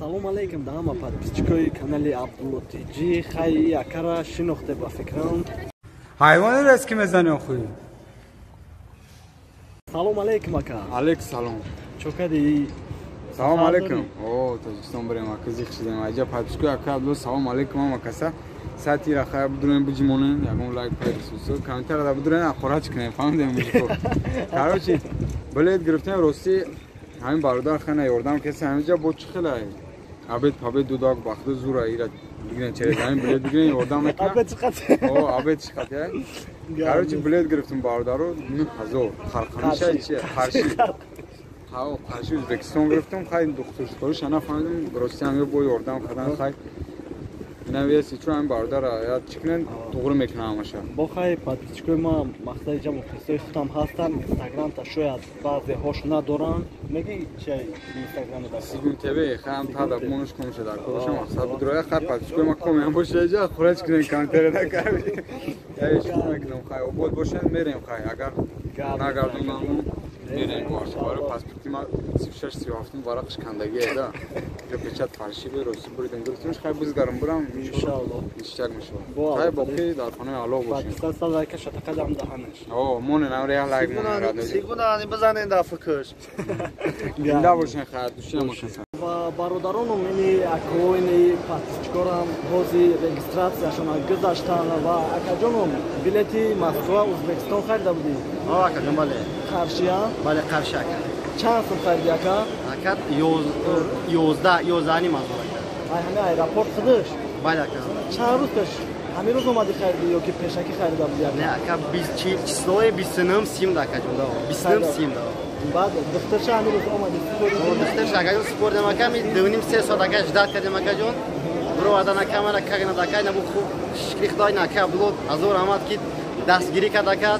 Салом алейкум да ҳама подписчикои канали Абдулло ТЖ. Хай акара шинохте ба фикрам. Ҳайвоне рест ки мезани охуи. Салом алейкум ака. Алейкум салом. Чо кади? Салом алейкум. О, Тоҷикистон барем ака, зиқ шидем. Аҷа подписчикои ака Абдулло, салом алейкум ҳама каса. Сати ра хай бидурем биҷимонем, ягон лайк пайрисусу, комментария да бидурем, ақорач кунем, фаҳмидем мужико. Короче, билет гирифтем рости ҳамин бародар хана ёрдам каси ҳаминҷа бо чӣ хелай? Абед пабед дудак бахту зура ира бигирен через ҳамин билет бигирен ёрдам мекунам. Абед чӣ қад? О, абед чӣ қад? Короче, билет гирифтем бародаро 9000. Қарқамиша чи? Қарши. Ҳао, Қарши Ӯзбекистон гирифтем, хай духтурсториш ана фаҳмидем, рости ҳам бо ёрдам кардан хай. Инавеси чун ҳамин бародара я чӣ кунен туғри мекунам ҳамаша. Бо хай подписчикои ма мақсади ҷа мухлисои худам ҳастанд, инстаграмта шояд баъзеҳош надоранд. Меги чи инстаграм дар? Сигун ТВ хай ҳам та да монуш комша дар корша мақсад бидроя хай подписчикои ма комем боша ҷа хураш кунен комментария да карби. Я ишқ мекунам хай обод бошен мерем хай агар нагардонам мерем бош. Барои паспорти ма 36 37 варақш кандагие да. Ҷо печат фальшивый рости буридем гирифтемш хай бизгарам бурам иншоалло ништяк мешавад. Хай боқӣ дар хонаи Аллоҳ бошем. Подписаться лайка шатақадам даҳанаш. О, монен амре як лайк монен радно. Сигунани бизанен дар фикрш. Зинда бошен хай души намошен. Ва бародаронум ини ако ини подписчикорам ҳози регистратсияшона гузаштан ва акаҷонум билети Москва Ӯзбекистон харида будӣ? О, акаҷон, бале. Қаршия? Бале, Қарши ака. Чанд сум хариди ака? Ака 11, 11.5 ҳазор ака. Ай ҳамин аэропорт худаш? Бале ака. Чанд рӯз пеш? Ҳамин рӯз омадӣ хариди ё ки пешакӣ харида будӣ ака? Не ака, числои 29 сим да акаҷон, да. 29 сим да. Баъд духтарша ҳамин рӯз омадӣ супоридӣ? Духтарша акаҷон супоридем ака, ми 2.5 3 соат ака ждать кардем акаҷон. Бировардан ака мара кагнад ака, набу хуб шукри Худой на ака Абдулло ҳазор раҳмат ки дастгирӣ кард ака.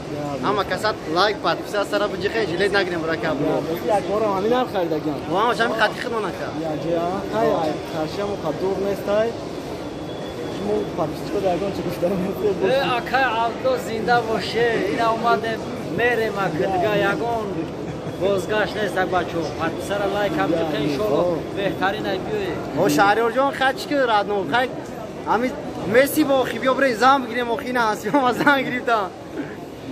Ҳама касат лайк подписаться сара биҷиқе жилет нагирем бур ака Абдулло. Як борам ҳамин нарх харидагиам. Ҳама ҳамин қадри худмон ака. Яҷа хай Қаршиам дур нестай. Шумо подписчико дар ягон чи гуфтан нестед? Э, ака Абдулло зинда боше. Ина омадем мерем ака дига ягон бозгашт нест ак бачо. Подписара лайк ҳам ҷиқе иншоалло беҳтарин ай биёед. О Шаҳриёрҷон хай чӣ ки радно хай ҳамин Месси бо охи биё бирем зан бигирем охи на ҳасиёма зан гирифтам.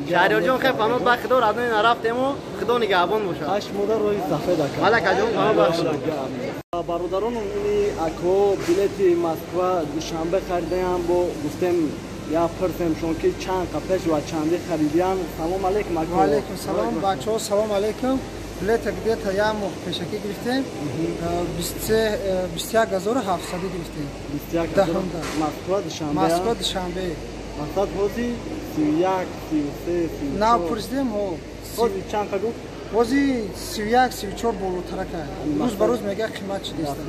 Шаҳриёрҷон хай паноҳ ба Худо радно нарафтему Худо нигаҳбон бошад. Ҳашт мода роҳи сафед ака. Бале акаҷон, паноҳ бахшид. Бародаронум ини ако билети Москва Душанбе харидаям бо гуфтем я пурсем шон ки чанд қапеш ва чанди харидиян. Салом алейкум ако. Ва алейкум салом бачаҳо, салом алейкум. Билета где-то як моҳ пешакӣ гирифтем, 21 700 гирифтем. Москва Душанбе? Москва Душанбе. Мақсад ҳози 31, 33, 34. Нав пурсидем. Ҳози чанд қа гуфт? Ҳози 31, 34 болотарака. Рӯз ба рӯз мега қимат шидеста.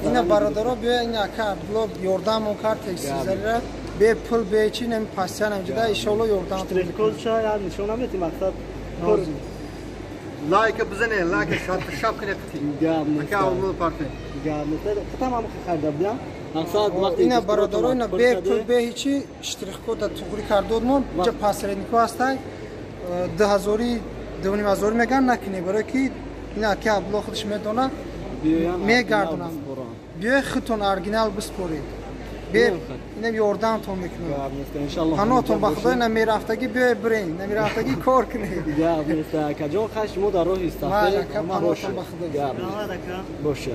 Ина бародаро биё, ина ака Абдулло ёрдамон кард тексизарира бе пул бе чи нами пастиянам ҷида иншоалло ёрдам. Штрих-кодша я нишон намети мақсад? Лайка бизанед, лайка шап кунед қити. Ака Абдулло парте. Гап нест. Худам ҳам харида будам. Мақсад вақте ина бародаро ина бе пул бе ҳичи штрих-кода туғри кардодмон ҷа посреднико ҳастай 2000 2500 меган накунед, барое ки ина ака Абдулло худаш медона мегардонам. Биёед худтон оригинал биспоред. Бе инам ёрдамтон мекунам. Паноҳтон ба Худо, ина мерафтагӣ биёед бирен, намерафтагӣ кор кунед. Гап нест акаҷон, хай шумо дар роҳи сафед. Паноҳтон ба Худо. Боша.